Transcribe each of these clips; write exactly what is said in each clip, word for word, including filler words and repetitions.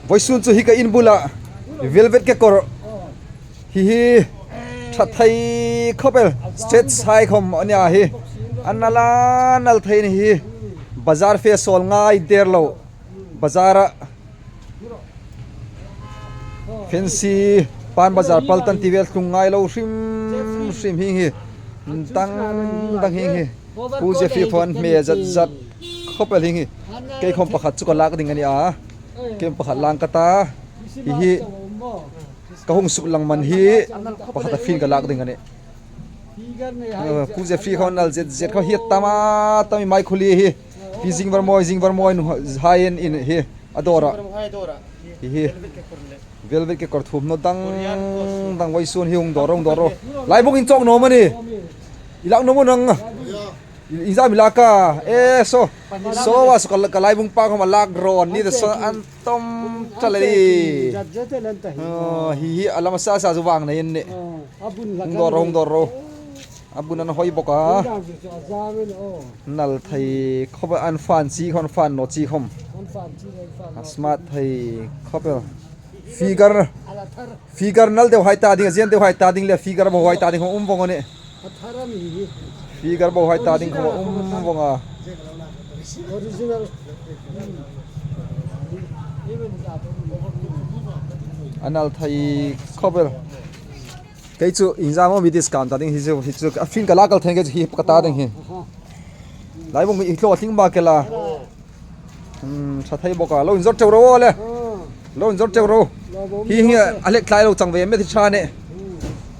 Vawisun chu hi ka in bula velvet kekawr hi hi ṭha thei khawp el, straight size khawm a nia hi. A nal a, nal thei a ni hi. Bazar fe sawl ngai der lo. Bazar a fancy pan bazar pal tan ti vel tlung ngai lo hrim hrim hieng hi. Dang dang hieng hi. Pu Jeffrey khawm an hme zat zat khawp el hieng hi. Kei khawm pakhat chu ka lak ding a nia. Kei pakhat lang ka ta. Hi hi ka hung suk lang man hi pakhat a fin ka lak ding a nih. Eh, Pu Jeffrey khawm an nal zet zet khawp hi, a tam a tam i mai khuli hi. Hi zing var mawi, zing var mawi nu hai in hi a dawr a. Hi hi. Velvet kekawr thum naw dang dang vawisun hi hung dawr, hung dawr. Laibung in chawk naw am a ni? I lak naw am a ni? I, i zam i lak a. E, so. So, a so ka, ka laibung pa khawm a lak rawn ni ta so an tam ta le ni. Zat zat te lan ta hi. Oh, hi hi a lam a sa sa zu vang nei a nih. Oh, a bun la. Hung dawr ro, hung dawr ro. A bun an hoi bawk a. Bun dang chu chu a zang a ni, oh. Nal thei khawp el, an fancy khawm, fan naw chi khawm. An fancy, an fan naw. A smart thei khawp el. Figure. A la thar. Figure nal deu hai ta ding, a zing deu hai ta ding le figure bo hai ta ding um vong a nih. A thar a mi hi. Figure bo hai ta ding khawm um vong a. Original. A nal thei khawp el. Kei chu inzam mi discount ta ding hi chu, hi chu a fin ka lak kal thei kei chu hi ka ta ding hi. Aha. Laibung hi tlo tling ba ke la. Hmm, ṭha thei bawk a. Lo inzawr teu ro le. Ah. Lo inzawr teu ro. Lo bawm hi hi ro. A lek tlai lo chang ve met hi ṭha ne. Hmm.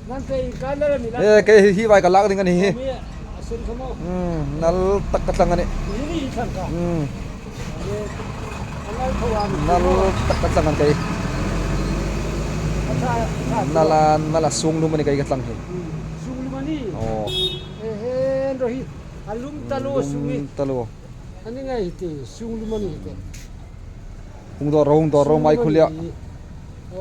Nan te in ka la ni la. Eh, kei hi, hi vai ka lak ding a ni hi. Mi a sen ka mo. Hmm, nal tak ka tlang a nih. Ni ni tlang ka. Hmm. Ni. A nal tho a ni. Nal tak ka tlang a ni kei. A ṭha, a ṭha. Nal a, nal a sung lum a ni kei ka tlang hi. Hmm. Sung lum a ni. Oh. Eh, hen ro hi. A lum ta lo sung hi. Lum ta lo. A ni ngai hi te, sung lum a ni hi te. Hung dawr ro, hung dawr ro, sung mai lum a khuli a. Ni.